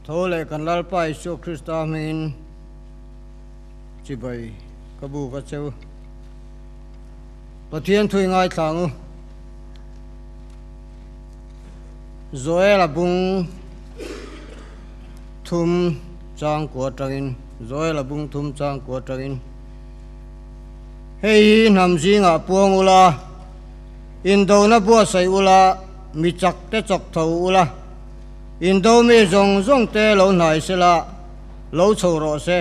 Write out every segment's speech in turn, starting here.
Tho leh kan Lalpa Isua Krista hmingin chibai ka buk a cheu. Pathian thui ngaithla ang u. Joel-a bung thum chang kua atangin Joel-a bung thum chang kua atangin Hei hi hnam zingah puang ula, indona buatsaih ula, mi chak te chawk tho ula, indo mi zawng zawng te lo hnai sela, lo chho rawh se.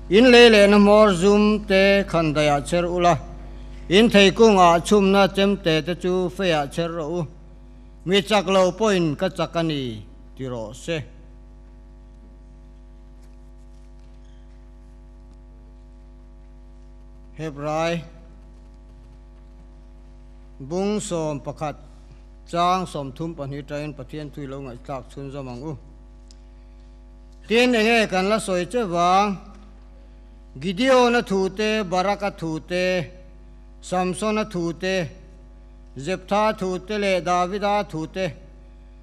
In lei lehna hmawr zum te khan daihah chher ula, in thei kungah chhumna chemte te chu feiah chher rawh u. Mi chak lo pawhin ka chak a ni ti rawh se. Hebrai bung 11 chang 32 tain Pathian thui lo ngaihthlak chhunzawm ang u. Tin, enge kan la sawi che vang? Gideon-a thu te, Barak-a thu te, Samson-a thu te, Jeptha thu te leh Davida thu te,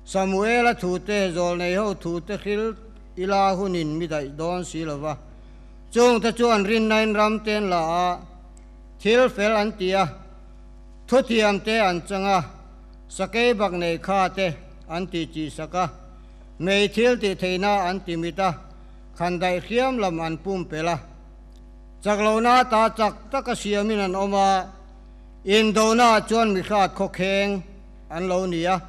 Samuel-a thu te, Zawlneiho thu te hril ila hunin mi daih dawn si lo va. Chungte chuan rinnain ram te an la a, thil fel an ti a, thuthiam te an chang a, sakei bak nei kha te an tih chih sak a, mei thil tih theihna an ti mit a, khan daih hriam lam an pumpelh a. Chak lohna ta chak taka siamin an awm a, Indona chuan mi hrat khawkheng an lo ni a,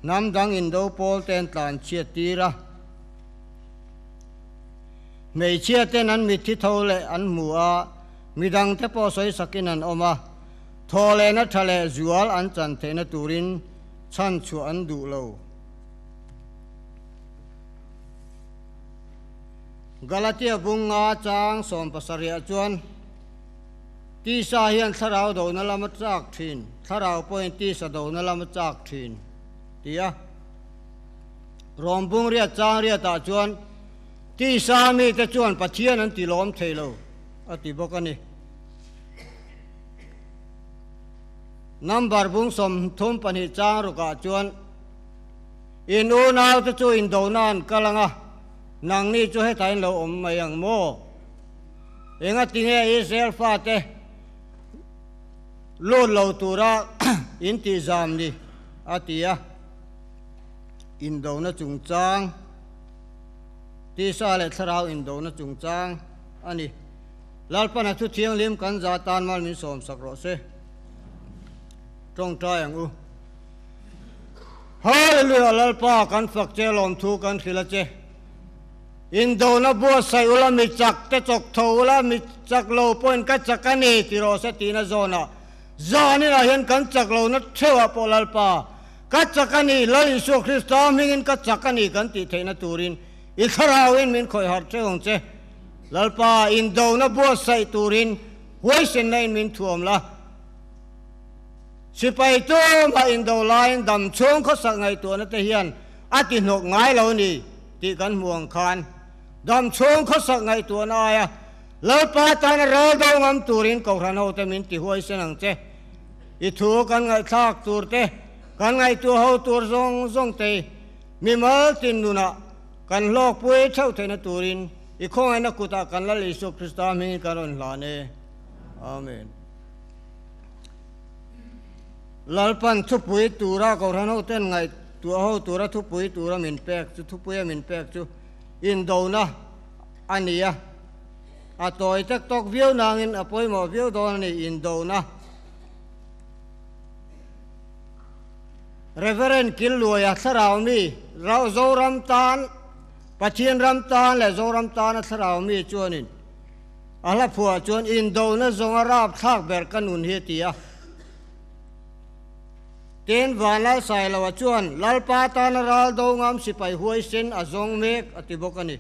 hnam dang indo pawl te an tlan chhiat tir a. Hmeichhia ten an mitthi tho leh an hmu a, midang te pawh sawi sakin an awm a, thaw lehna tha leh zual an chan theihna turin chhan chhuah an duh lo. Galatia bunga chang 70 chuan. Tisa hian thlarau dona lam a chak thin, thlarau pawhin tisa dona lam a chak thin, ti a. Rawm bung riat chang riatah chuan tisa mite chuan Pathian an ti lawm thei lo, a ti bawk a ni. Number bung 32 chang rukah chuan in unaute chu indona an kal ang a, nangni chu hetah in lo awm mai ang maw? Engatinge Israel fate lut lo tura in tihzam ni? a ti a. Indona chungchang, tisa leh thlarau indona chungchang a ni. Lalpan a thu thianghlim kan za tan mal min sawmsak rawh se. Tawngtai ang u. Hallelujah Lalpa kan fak che lawmthu kan hrilh a che. Indona buatsaih ula mi chak te chawk tho ula mi chak lo pawhin ka chak a ni ti rawh se tiin a zawn a, zaninah hian kan chak lohna theuhah pawh Lalpa ka chak a ni, Lal Isua Krista hmingin ka chak a ni kan tih theihna turin i thlarauin min khawih harh theuh ang che. Lalpa indona buatsaih turin huaisenna in min thuam la. Sipai tumah indo laiin dam chhung khawsak ngaihtuahna te hian a ti hnawk ngai lo ni tih kan hmu ang khan dam chhung khawsak ngaihtuahna aia Lalpa tana ral do ngam turin Kohhran hote min ti huaisen ang che. I thu kan ngaihthlak tur te, kan ngaihtuah ho tur zawng zawng te mimal tin nunah kan hlawkpui theuh theihna turin i khawngaihna kutah kan Lal Isua Krista hmingin kan rawn hlan e. Amen. Lalpan thupui tura Kohhran hoten ngaihtuah ho tura thupui tura min pek chu thupuia min pek chu indona a ni a. A tawi tek tawk viau nangin a pawimawh viau dawn a ni indona. Reverend Killuaia thlarau mi Zoram tan Pathian ram tan leh Zoram tana thlarau mi chuanin A hla phuah chuan indona zawnga rapthlak ber ka nun hi a ti a. Tin, Vanlal Sailoa chuan Lalpa tana ral do ngam sipai huaisen a zawng mek a ti bawk a ni.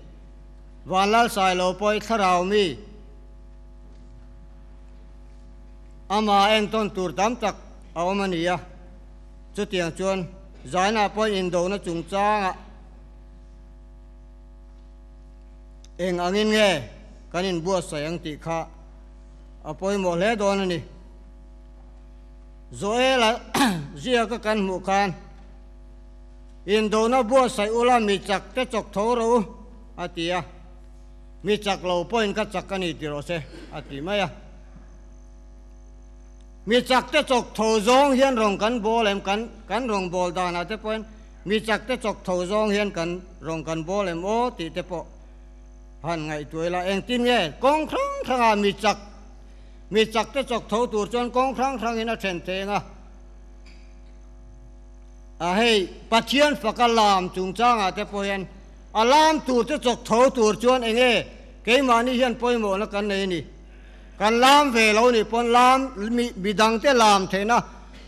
Vanlal Sailo pawh i thlarau mi ama entawn tur tam tak a awm a ni a. Chutiang chuan Zaina pawhin indona chungchangah Eng angin nge kan inbuatsaih ang tih kha a pawimawh hle dawn a ni. Joel-a ziaka kan hmuh khan Indona buatsaih ula mi chak te chawk tho rawh u, a ti a. Mi chak lo pawhin ka chak a ni ti rawh se, a ti mai a. Mi chak te chawk tho zawng hian rawng kan bawl em? Kan kan rawng bawl danah te pawhin mi chak te chawk tho zawng hian kan rawng kan bawl em aw tih te pawh han ngaihtuah ila. Engtin nge kawng hrang hrangah mi chak mi chak te chawk tho tur chuan kawng hrang hrangin a then theng a. A hei Pathian faka lam chungchangah te pawh hian a lam tur te chawk tho tur chuan eng nge keimahni hian pawimawhna kan nei a ni. Kan lam ve lo nih pawn lam mi midangte lam theihna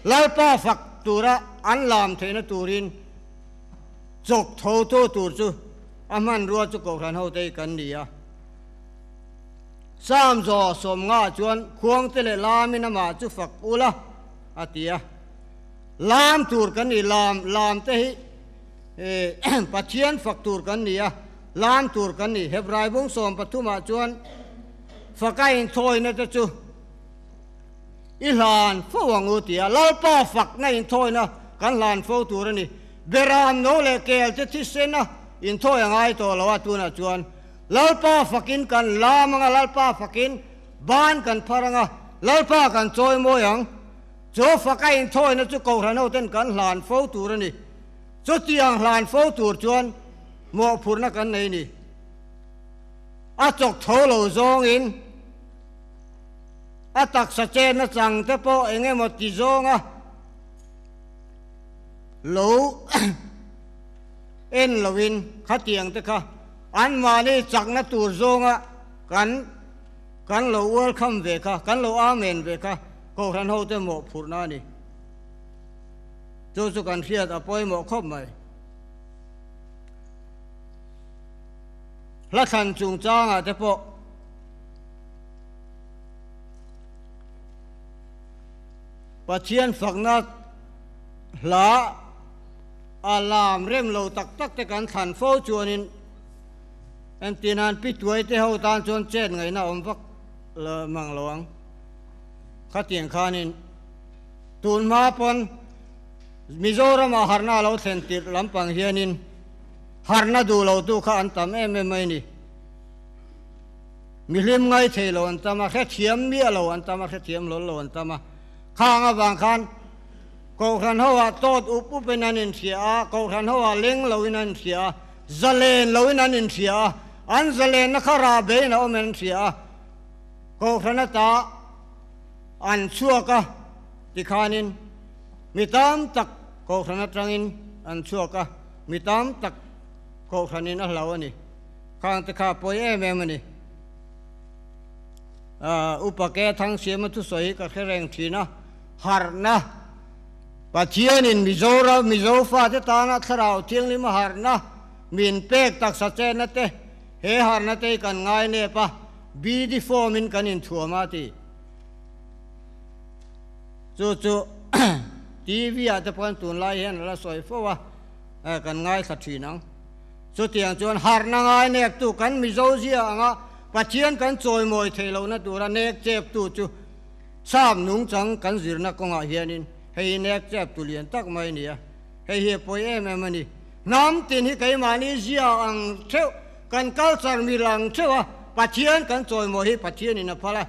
Lalpa fak tura an lam theihna turin chawk tho tu tur chu a hmanrua chu Kohhran hote hi kan ni a. Psalm zaw 50 chuan khuangte leh lamin amah chu fak ula a ti a. Lam tur kan ni, lam lam te hi Pathian fak tur kan ni a, lam tur kan ni. Hebrai bung 13 ah chuan faka inthawina te chu i hlan fo ang u ti a, Lalpa fakna inthawina kan hlan fo tur a ni. Beram no leh kel te thisena inthawi a ngai tawh lo a, tunah chuan Lalpa fakin kan lam ang a, Lalpa fakin ban kan phar ang a, Lalpa kan chawi mawi ang. Chu faka inthawina chu Kohhran hoten kan hlan fo tur a ni. Chutiang hlan fo tur chuan mawhphurhna kan nei ni. A chawk tho lo zawngin a taksa chenna chang te pawh eng emaw ti zawnga lo en loin khatiang te kha anmahni chakna tur zawnga kan kan lo welcome ve kha, kan lo amen ve kha Kohhran hote mawhphurhna a ni. Chu chu kan hriat a pawimawh khawp mai. Hla thlan chungchangah te pawh Pathian fakna hla a lam rem lo tak tak te kan thlan fo chuanin entirnan Pi Tuaite ho tan chuan chet ngaihna awm vak mang lo ang. Khatiang khanin tun hma pawn Mizoramah harna a lo thlen tirh lampang hianin harna duh lo tu kha an tam em em mai a ni. Mihlim ngai thei lo an tam a, hrethiam miah lo an tam a, hrethiam hlawl lo an tam a. Khang avang khan Kohhran ho ah tawt up up in an inhria a, Kohhran ho ah leng lo in an inhria a, zalen lo in an inhria a, an zalenna kha rah beiin a awm in an hria a. Kohhran ata an chhuak a tikhanin mi tam tak Kohhran atangin an chhuak a, mi tam tak Kohhranin a hlau a ni. Khangte kha pawi em em a ni. Upa Ke Thangsiama thusawi hi ka hre reng thin a, harhna, Pathianin Mizoram, Mizo fate tana Thlarau Thianghlima harhna min pek taksa chenna te, he harhna te hi kan ngai nep a, BD form in kan inthuam a ti. Chu chu TV ah te pawh hian tunlai hian a la sawi fo a, kan ngaithla thin ang. Chutiang chuan harhna ngai nektu kan Mizo zia anga Pathian kan chawimawi theih lohna tura nek cheptu chu Sap nungchang kan zirna kawngah hianin hei hi nek cheptu lian tak mai a ni a, hei hi a pawi em em a ni. Hnam tin hi keimahni zia ang theuh, kan culture mil ang theuh a, Pathian kan chawimawi hi Pathianin a phal a,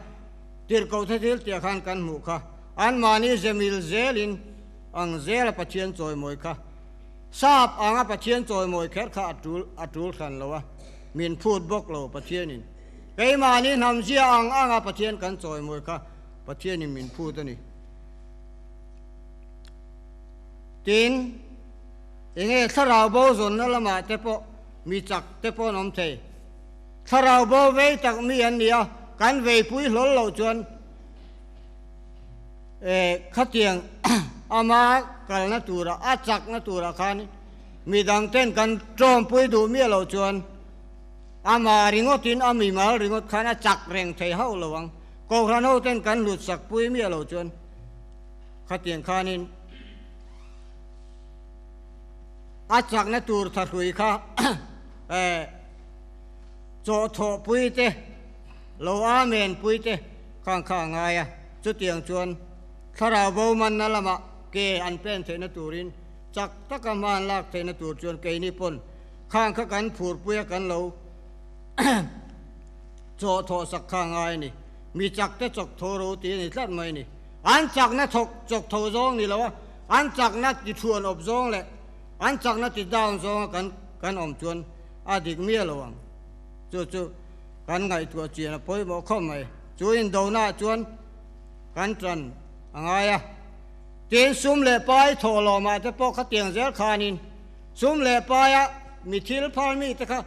tirhkoh the thil tih ah khan kan hmuh kha, anmahni ze mil zelin ang zela Pathian chawimawi kha. Sap anga Pathian chawimawi kher kha a tul a tul hran lo a, min phut bawk lo Pathianin. Keimahni hnam zia ang anga Pathian kan chawimawi kha Pathianin min phut a ni. Tin, enge thlarau bo zawnna lamah te pawh mi chak te pawh an awm thei. Thlarau bo vei tak mi an ni a, kan veipui hlawl loh chuan khatiang ama kalna tura a chakna turah khan midang ten kan tawmpui duh miah loh chuan ama ringawtin a mimal ringawt khan a chak reng thei hauh lo ang. Kohhran ho ten kan hlut sak pui miah loh chuan khatiang khanin a chakna tur thahrui kha chawhthawh pui te, lo amen pui te khang kha a ngai a. Chutiang chuan thlarau bo manna lamah ke an pen theihna turin Chak taka hma an lak theihna tur chuan keini pawn khang kha kan phurpui a kan lo chawh thawh sak kha a ngai a ni. Mi chak te chawk tho ro tih a ni tlat mai a ni. An chakna thawk chawk tho zawng ni lo a, an chakna ti thuan awp zawng leh an chakna ti down zawnga kan kan awm chuan a dik miah lo ang. Chu chu kan ngaihtuah chian a pawimawh khawp mai. Chu indonaah chuan kan tan a ngai a. Tin, sum leh pai thawhlawmah te pawh khatiang zel khanin sum leh paia mi thil phal mite kha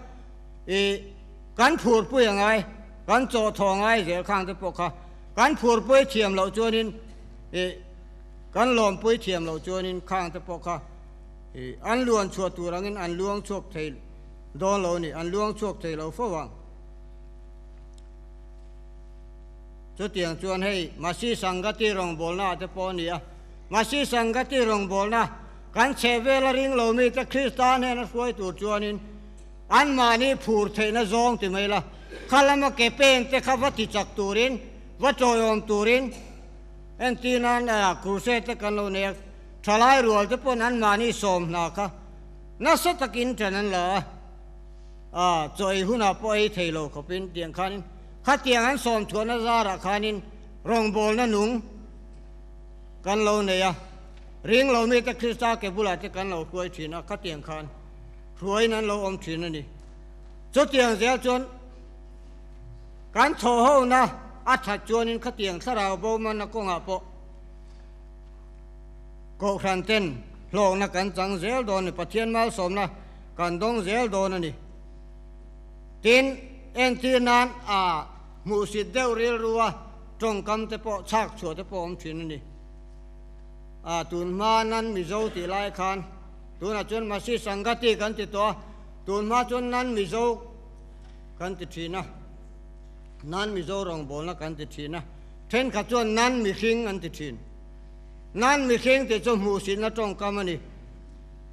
i kan phurpui a ngai, kan chawhthawh a ngai zel khang te pawh kha kan phurpui thiam loh chuanin i kan lawmpui thiam loh chuanin khang te pawh kha i an luan chhuah tur angin an luang chhuak thei dawn lo a ni, an luang chhuak thei lo fo ang. Chutiang chuan hei Masi Sangati rawngbawlna ah te pawh a ni a, Masi Sangati rawngbawlna kan chheh vela ring lo mite Krista hnena hruai tur chuanin anmahni phur theihna zawng ti mai la, kha lama ke pen te kha va ti chak turin, va tawiawm turin entir nan crusade te kan lo nei a, thalai rual te pawn anmahni sawm hna kha nasa takin ṭan an la a, a chaw ei hunah pawh ei thei lo khawpin tiang khanin Khatiang an sawm chhuahna zarah khanin rawngbawlna nung kan lo nei a, ring lo mite Krista ke bulah te kan lo hruai thin a, khatiang khan hruaiin an lo awm thin a ni. Chutiang zel chuan kan thawhhona a that chuanin khatiang thlarau bo manna kawngah pawh Kohhran ten hlawkna kan chang zel dawn a ni, Pathian malsawmna kan dawng zel dawn a ni. Tin, entir nan a hmuhsit deuh rilru a tawngkam te pawh chhak chhuah te pawh awm thin a ni. A tun hma nan Mizo tih lai khan tunah chuan Masi Sangati kan ti tawh a, tun hma chuan nan Mizo kan ti thin a, nan Mizo rawngbawlna kan ti thin a, thenkhat chuan nan mihring an ti thin. Nan mihring tih chu hmuhsitna tawngkam a ni.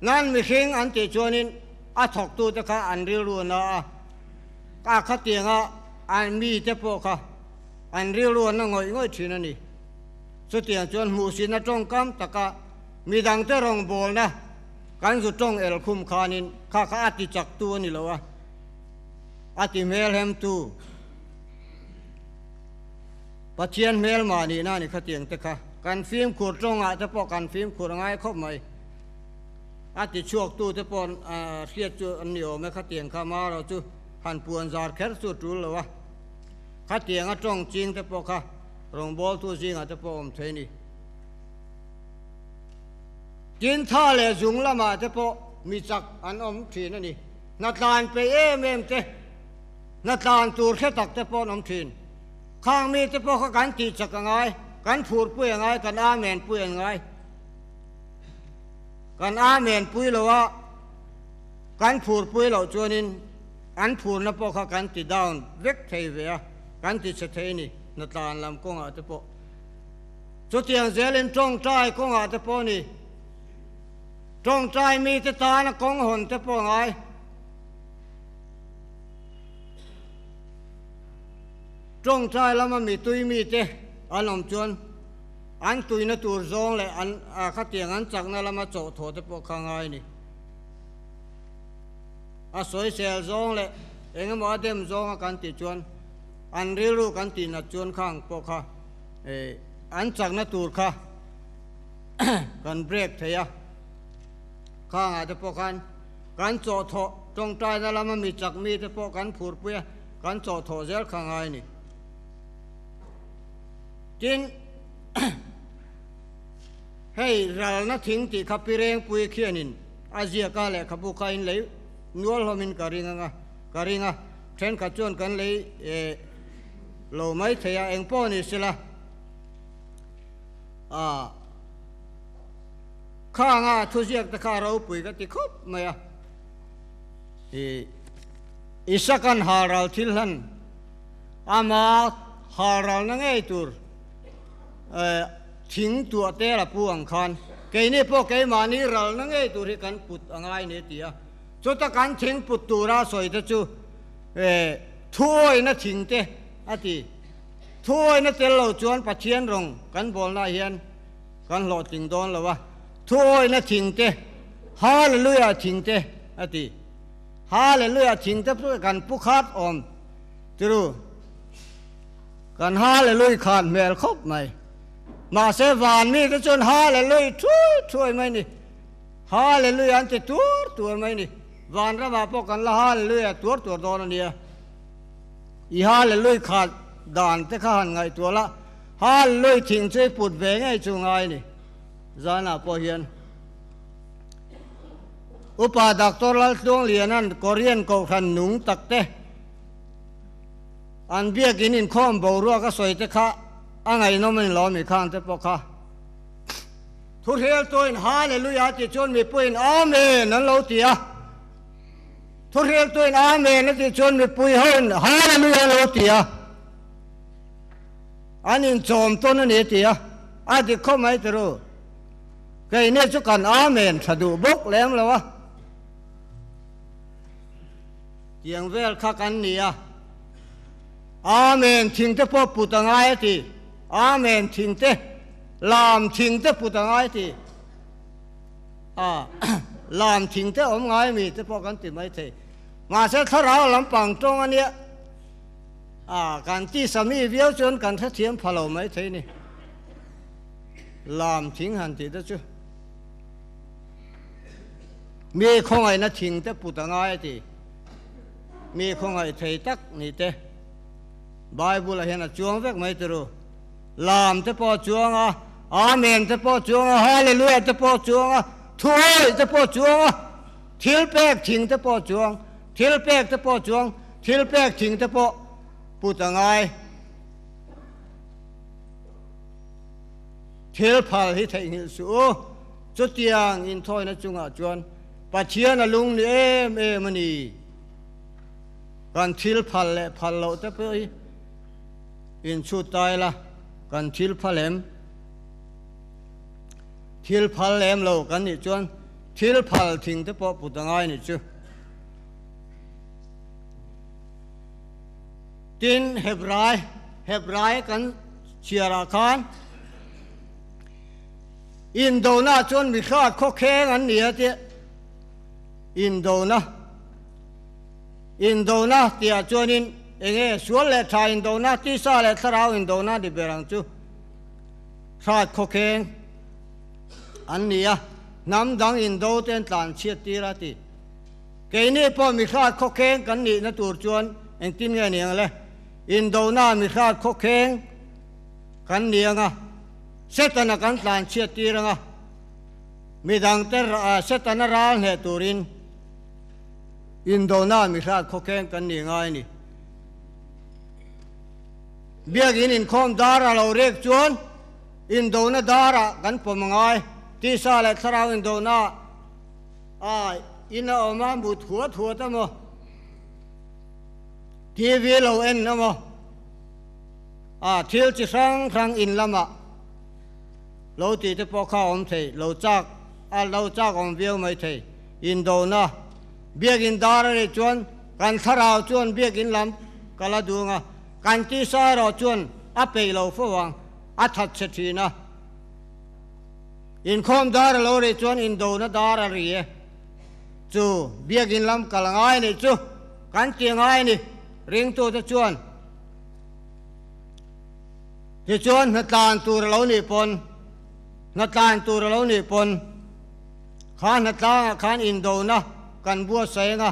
Nan mihring an tih chuanin A thawktute kha an rilru na a, a khatianga an mite pawh kha an rilru an na ngawih ngawih thin a ni. Chutiang chuan hmuhsihna tawngkam taka midangte rawngbawlna kan zu tawng el khum khanin kha kha a ti chaktu a ni lo a, a ti hmelhemtu Pathian hmelma nihna a ni khatiang te kha. Kan fimkhur tawngah te pawh kan fimkhur a ngai khawp mai. A ti chhuak tu te pawh hriat chu an ni awm e, khatiang kha marawh chu han puan zar kher chu a tul lo a, khatiang a tawng ching te pawh kha rawngbawltu zingah te pawh awm thei ni. Tin tha leh zung lamah te pawh mi chak an awm thin a ni, hnatlan peih em em te, hnatlan tur hre tak te pawh an awm thin. Khang mi te pawh kha kan tih chak a ngai, kan phurpui a ngai, kan amen pui an ngai. Kan amen pui lo a, kan phur pui loh chuanin an phurna pawh kha kan ti down vek thei ve a, kan ti chhe thei a ni, hnatlan lam kawngah te pawh. Chutiang zelin tawngtai kawngah te pawh a ni, tawngtai mite tana kawng hawn te pawh a ngai. Tawngtai lama mitui mite an awm chuan An tuina tur zawng leh an khatiang an chakna lama chawhthawh te pawh kha ngai a ni. A sawisel zawng leh eng emaw a dem zawnga kan tih chuan an rilru kan tih nat chuan khang pawh kha an chakna tur kha kan break thei a. Khangah te pawh khan kan chawhthawh tawngtaina lama mi chak mi te pawh kan phurpui a, kan chawhthawh zel kha ngai a ni. Tin, hei ralna thing tih kha Pi Rengpui khianin a ziak a, lehkhabu kha in lei nual hlawmin ka ring anga, ka ring a, thenkhat chuan kan lei lo mai thei a, eng pawh ni sela, ah, khanga thuziak te kha a ropui ka ti khawp mai a, ih, Isakan halral thil hlan. Ama halralna ngei tur thing tuah tel a pu ang khan keini pawh keimahni ralna ngei tur hi kan put a ngai ni a ti a. Chuta kan thing put tura sawi te chu thuawina thing te a ti. Thuawina tel lo chuan Pathian rawng kan bawlnaah hian kan hlawhtling dawn lo a. Thuawina thing te. Hallelujah thing te a ti. Hallelujah thing te pawh kan pu khat awm tiru. Kan Hallelujah khat hmel khawp mai. Mahse van mi te chuan Hallelujah thuai thuai mai ni. Hallelujah an ti tuar tuar mai ni. Van ramah pawh kan la Hallelujah tuar tuar dawn a nia. I Hallelujah khat dan te kha han ngaihtuah la, Hallelujah thing chu i put ve ngei chu ngai ni. Zanah pawh hian Upa Doctor Laltluangliana'n Korean Kohhran nung takte an biakin inkhawm boruak a sawi te kha a ngaihnawm a ni lo mi khang te pawh kha Thuhriltuin Hallelujah tih chuan mipuiin Amen an lo ti a, Thuhriltuin Amen a tih chuan mipui hoin Hallelujah an lo ti a. An inchawm tawn a ni a ti a, a dik khawp mai ti ru. Keini chu kan Amen tha duh bawk lem lo a. Tiang vel kha kan ni a. Amen thing te pawh put a ngai a ti. Amen thing te, lam thing te put a ngai a ti. A, lam thing te awm ngai mi te pawh kan ti mai thei. Mahse thlarau lampang tawng a nia. A, kan tisa mi viau chuan kan hrethiam pha lo mai thei ni. Lam thing han tih te chu mi khawngaihna thing te put a ngai a ti. Mi khawngaih thei tak ni te Bible ah hian a chuang vek mai turu. Lam te pawh a chuang a, Amen te pawh a chuang a, Hallelujah te pawh a chuang a, Thuawih te pawh a chuang a, thil pek thing te pawh a chuang. Thil pek te pawh chuang thil pek thing te pawh put a ngai. Thil phal hi theihnghilh suh u. Chutiang inthawina chungah chuan Pathian a lung ni em em a ni. Kan thil phal leh phal loh te pawh hi inchhut ta ila kan thil phal em? Thil phal lem lo kan nih chuan thil phal thing te pawh put a ngai nih chu. Tin, Hebrai, Hebrai kan chhiarah khan Indona chuan mihrat khawkheng an ni a tih Indona, Indona tihah chuanin eng nge sual leh tha indona, tisa leh thlarau indona ni ber ang chu hrat khawkheng an ni a, hnam dang indo te an tlanchhiat tir a ti. Keini pawh mihrat khawkheng kan nihna tur chuan engtin nge ni ang le? Indona mihrat khawkheng kan ni ang a, Setana kan tlanchhiat tir ang a, midangte Setana ral hneh turin indona mihrat khawkheng kan ni ngai a ni. Biakin inkhawm dar a lo rek chuan indona darah kan pawm a ngai, tisa leh thlarau indona. A in a awm a, mut huat huat a maw? TV lo en a maw? A thil chi hrang hrang in lamah lo tih te pawh kha a awm thei, lo chak a lo chak awm viau mai thei. Indona, Biakin dar a nih chuan kan thlarau chuan biakin lam ka la duang a, kan tisa erawh chuan a peih lo fo ang, a that chhe thin a. Inkhawm dar a lo rih chuan indona dar a ri e. Chu biakin lam kal a ngai nih chu kan ti ngai a ni ringtute chuan. Tichuan hnatlan tur a lo nih pawn hnatlan tur a lo nih pawn kha hnatlangah khan indona kan buatsaih anga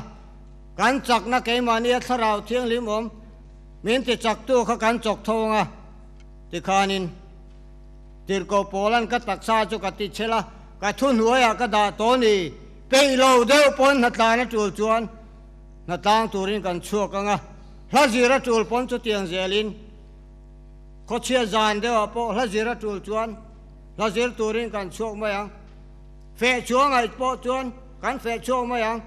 kan chakna keimahnia thlarau thianghlim awm min ti chaktu kha kan chawk tho anga tikhanin Tirhkoh Paula'n ka taksa chu ka ti chhel a, ka thuhnuaiah ka dah tawh ni. Peih lo deuh pawn hnatlan a tul chuan hnatlang turin kan chhuak ang a, hla zir a tul pawn chutiang zelin khawchhia zan deuhah pawh hla zir a tul chuan hla zir turin kan chhuak mai ang. Feh chhuah ngaih pawh chuan kan feh chhuak mai ang.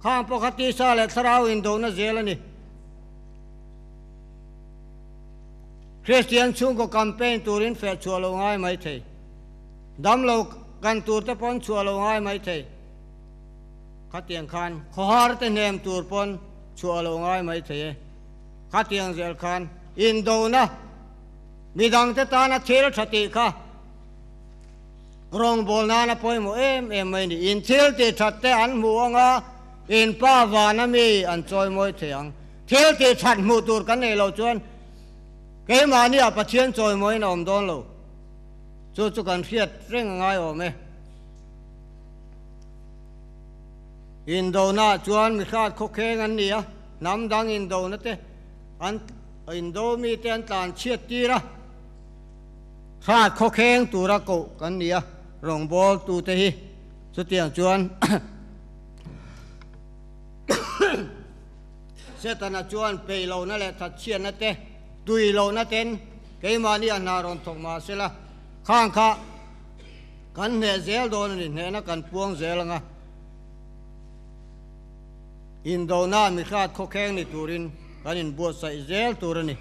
Khang pawh kha tisa leh thlarau indona zel a ni. Kristian chhungkaw campaign turin feh chhuah lo ngai mai thei. Damlo kan tur te pawn chhuah lo ngai mai thei. Khatiang khan khawhar te hnem tur pawn chhuah lo ngai mai thei e. Khatiang zel khan indona midang te tana thil tha tih kha. Rawngbâwl nâna pawimawh êm êm mai ni. In thil tih ṭhat te an hmu ang a, in Pa vâna mi an chawimawi thei ang. Thil tih ṭhat hmuh tûr kan neih loh chuan keimahniah Pathian chawimawiin a awm dâwn lo. Chu chu kan hriat reng a ngai awm e. Indona chuan mi hrat khawkheng an ni a, hnam dang indona te an indo mite an tlan chhiat tir a. Hrat khawkheng tura koh kan ni a, rawngbawltute hi chutiang chuan Setana chuan peih lohna leh thatchhiatna te, tui lohna ten keimahni a hna rawn thawk mah sela, khang kha kan hneh zel dawn a ni, hnehna kan puang zel ang a, indona mi hrat khawkheng ni turin kan inbuatsaih zel tur a ni.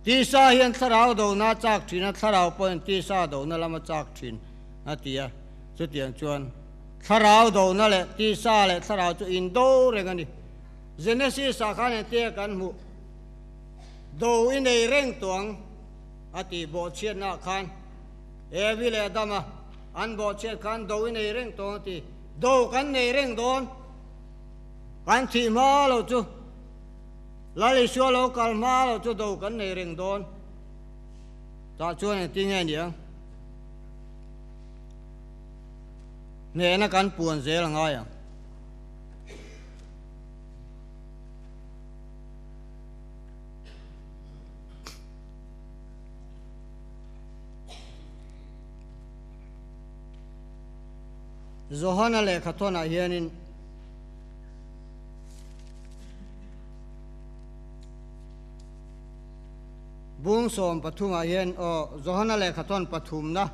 Tisa hian thlarau dona a chak thin a, thlarau pawhin tisa dona lam a chak thin a ti a. Chutiang chuan thlarau dona leh tisa leh thlarau chu indo reng a ni. Genesis-ah khan engtia kan hmuh do i nei reng tawh ang a tih bawhchhiatnaah khan Evi leh Adama an bawhchhiat khan do i nei reng tawh ang a ti. Do kan nei reng dawn, kan thih hma lo chu. Lal Isua lo kal hma lo chu do kan nei reng dawn. Tah chuan engtin nge niang? Hnehna kan puan zel a ngai ang. Johana lehkhathawnah hianin Bung 13ah hian aw Johana lehkhathawn pathumna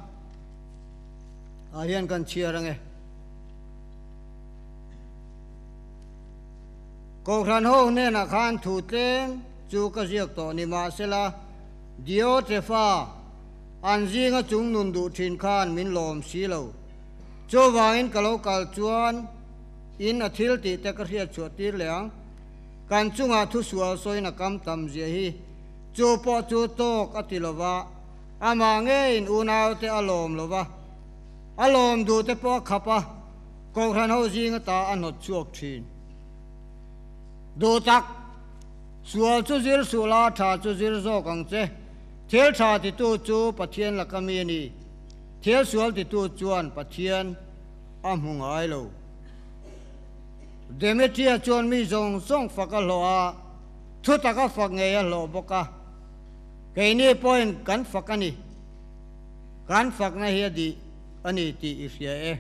ah hian kan chhiar ange. Kohhran ho hnenah khan thu tlem chu ka ziak tawh ni mahsela Diotrefa an zinga chung nun duh thin khan min lawm si lo. Chuvangin ka lo kal chuan In a thil tih te ka hriat chhuah tir leh ang. Kan chungah thusual sawiin a kam tam zia hi. Chu pawh chu tawk a ti lo va, amah ngeiin unaute a lawm lo va, a lawm duh te pawh a khap a, Kohhran ho zing ata a hnawt chhuak thin. Duh tak, sual chu zir suh la, tha chu zir zawk ang che. Thil tha titu chu Pathian laka mi a ni. Thil sual titu chuan Pathian a hmu ngai lo. Demetria chuan mi zawng zawng fak a hlawh a, thu taka fak ngei a hlawh bawk a. Keini pawhin kan fak a ni. Kan fakna hi a dih a ni tih i hria e.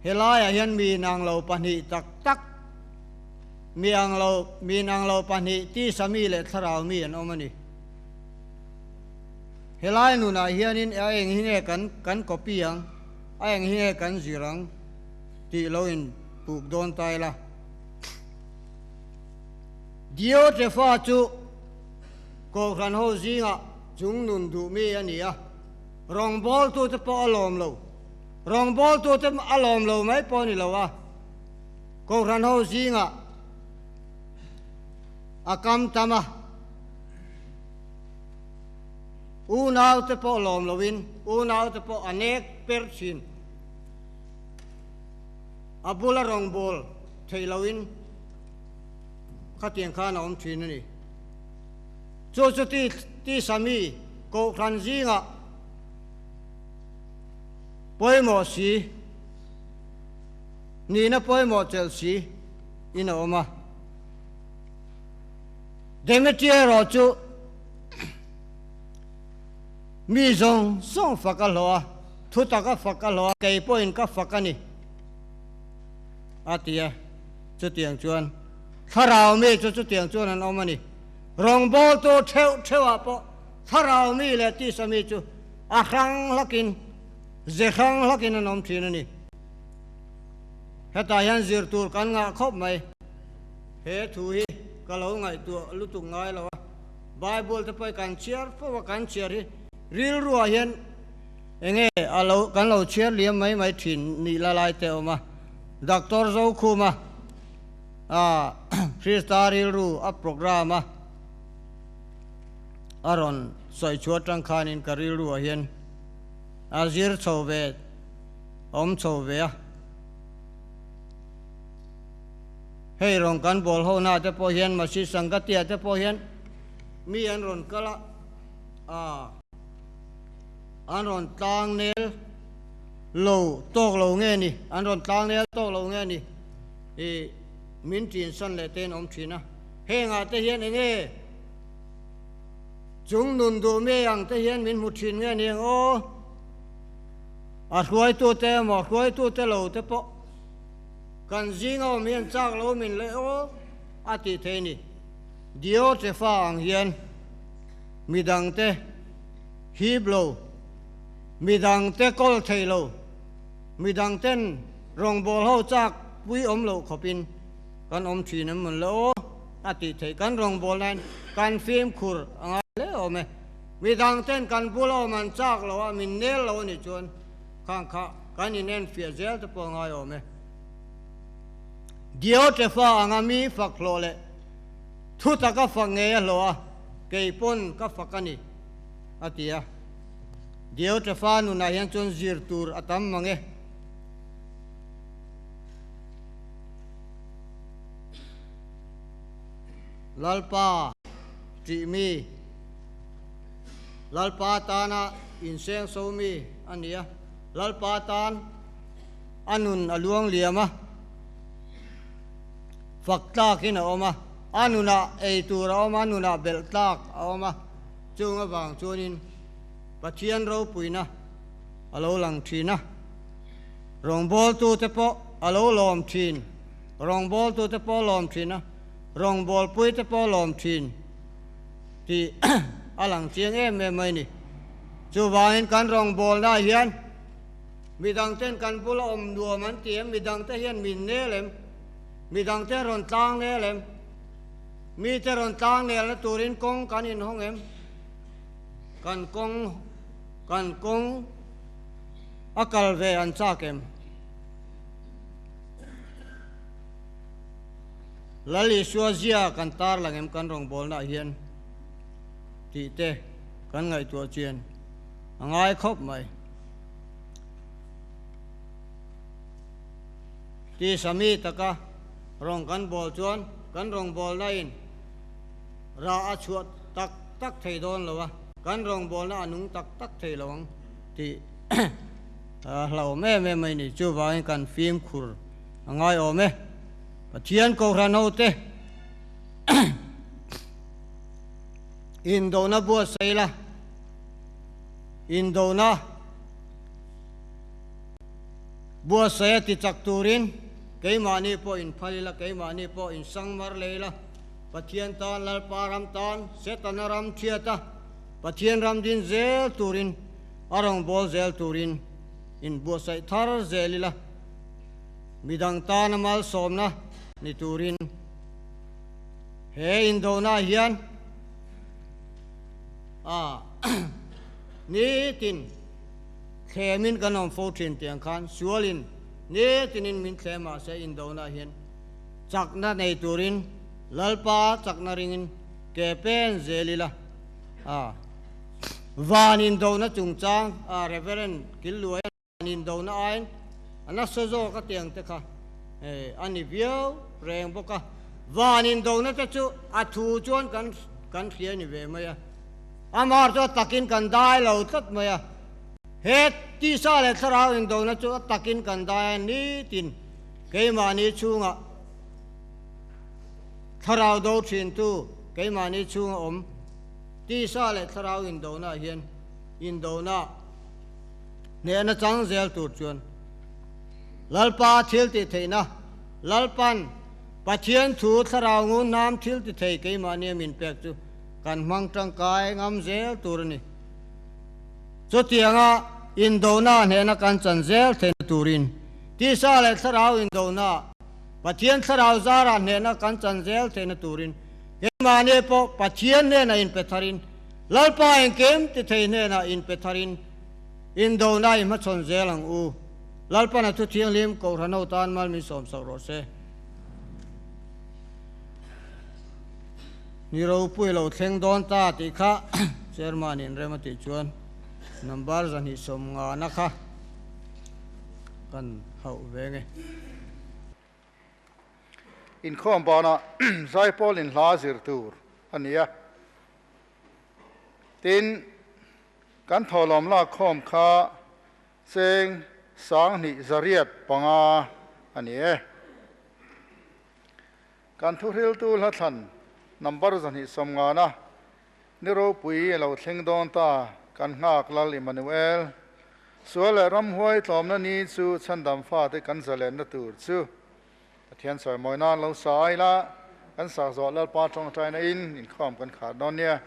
Helaiah hian mi inang lo pahnih tak tak, mi ang lo, mi inang lo pahnih tisa mi leh thlarau mi an awm a ni. Helai nunah hianin a eng hi nge kan kan copy ang, a eng hi nge kan zir ang tih lo in puk dawn ta ila. Diotrefa chu Kohhran ho zingah chung nun duh mi a ni a, rawngbawltute pawh a lawm lo. Rawngbawltute a lawm lo mai pawh a ni lo a, Kohhran ho zingah a kam tam a. Unaute pawh lawm loin unaute pawh a nek per thin. A bula rawngbâwl theih loin khatiang khan a awm thin a ni. Chu chu tisa mi kohhran zingah pawimawh si, nihna pawimawh chelh si in a awm a. Demetria erawh chu Mi zawng zawng fak a hlawh a, thu taka fak a hlawh a, kei pawhin ka fak a ni, a ti a. Chutiang chuan thlarau mi chu chutiang chuan an awm a ni. Rawngbawltu theuh theuhah pawh thlarau mi leh tisa mi chu a hrang hlakin, ze hrang hlakin an awm thin a ni. Hetah hian zir tur kan ngah khawp mai. He thu hi ka lo ngaihtuah lutuk ngai lo a. Bible te pawh hi kan chhiar fo a, kan chhiar hi rilruah hian enge a lo kan lo chhiar liam mai mai thin nih la lai te a awm a. Doctor Zokhuma a Krista rilru a program a a rawn sawi chhuah atang khanin ka rilruah hian. A zir chho ve, a awm chho ve a. Hei rawn kan bawl ho na te pawh hian Masi Sangatia te pawh hian mi an rawn kal a, a an rawn tlang nel lo tawk lo nge ni, an rawn tlang nel tawk lo nge ni i min ṭin san leh te in awm ṭhin a. Hengah te hian enge Chung nun duh mi ang te hian min hmu thin nge ni ang aw? A hruaitute emaw a hruaitute lo te pawh kan zinga awm hian chak lo min leh aw a tih thei ni. Diotrefa ang hian midangte hip lo, midangte kawl thei lo, midangten rawngbâwl ho chak pui awm loh khawpin kan awm thin em mawn le aw? A tih theih kan rawngbâwl nain kan fimkhur a ngai hle awm e. Midang ten kan bula awm an chak lo a, min nel lo a nih chuan khang kha kan inenfiah zel te pawh a ngai awm e. Diotrefa anga mi fak hlawh leh thu taka fak ngei a hlawh a, kei pawn ka fak a ni, a ti a. Diotrefa nunah hian chuan zir tur a tam mang e. Lalpa ṭih mi, Lalpa tana inseng so mi a ni a, Lalpa tan a nun a luang liam a, fak tlakin a awm a, a nunah ei tur a awm a, a nunah belh tlak a awm a, chung avang chuanin Pathian ropuina a lo lang ṭhin a, rawngbawltute pawh a lo lawm ṭhin. Rawngbawltute pawh lawm thin a, rawngbawlpuite pawh lawm thin tih a lang chiang em em mai ni. Chuvangin kan rawngbawlnaah hian midangten kan bula awm nuam an ti em, midangte hian min nel em, midangte rawn tlang nel em, mite rawn tlang nelna turin kawng kan inhawng em, kan kawng kan kawng a kal ve an chak em. Lal Isua zia kan tar lang em kan rawngbawlnaah hian tih te kan ngaihtuah chian a ngai khawp mai. Tisa mi taka rawng kan bawl chuan kan rawngbawlna in rah a chhuah tak tak thei dawn lo a, kan rawngbawlna a nung tak tak thei lo ang tih A hlauhawm em em mai ni. Chuvangin kan fimkhur a ngai awm e. Pathian Kohhran hote indona buatsaih la, indona buatsaih a ti chak turin keimahni pawh inphal ila, keimahni pawh insangmar leh ila, Pathian tan, Lalpa ram tan, Setana ram thiata Pathian ram din zel turin A rawngbâwl zêl tûrin inbuatsaih thar zêl ila, midang tâna malsâwmna ni tûrin he indona hian a nitin thlêmin kan awm fo ṭhîn tiang khân sualin nitinin min thlêm mahse indona hian chakna nei tûrin Lalpa chakna ringin ke pên zêl ila a. Van indona chungchang a Reverend Killuaia van indona aiin a nasa zawk a tiang te kha a ni viau reng bawk a. Van indona te chu a thu chuan kan kan hria ni ve mai a, amah chu a takin kan dai lo tlat mai a. He tisa leh thlarau indona chu a takin kan dai a nitin keimahni chhungah thlarau do thintu keimahni chhunga awm. Tisa leh thlarau indona hian indona hnehna chang zel tur chuan Lalpa thil tih theihna, Lalpan Pathian thu thlarau ngun hnam thil ti thei keimahnia min pek chu kan hmang tangkai ngam zel tur a ni. Chutianga indona hnehna kan chan zel theihna turin tisa leh thlarau indona Pathian thlarau zarah hnehna kan chan zel theihna turin Keimahni pawh Pathian hnenah inpe tharin, Lalpa engkim ti thei hnenah inpe tharin, indona i hmachhawn zel ang u. Lalpan a thu thianghlim Kohhran ho tan mal min sawmsak rawh se. Ni ropui lo thleng dawn ta tih kha Chairman in rem a tih chuan. Number 250 na kha kan hauh ve nge. Inkhawm banah Zaipawl in hla zir tur a ni a. Tin, kan thawhlawm lakkhawm kha cheng 2505 a ni e. Kan thuhriltu hlathlan number 250 na ni ropui a lo thleng dawn ta, kan nghak Lal Immanuel. Sual leh ramhuai tlawmna ni chu chhandam fate kan zalenna tur chu Pathian sawimawi nan lo sa ila, kan sak zawh Lalpa tawngtaina in inkhawm kan khar dawn nia.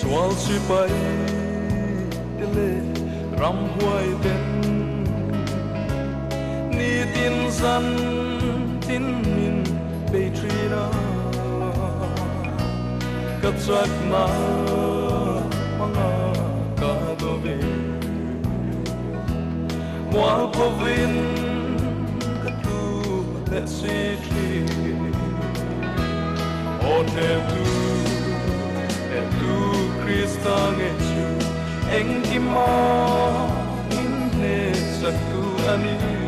Sual sipai te leh ramhuai ten nitin zan tin min bei thin a, ka chakna hmanga ka do ve. Mualphovin ka tlu leh si thin. Aw hnehtu, hnehtu Krista nge chu engkima min hnehsaktu a ni.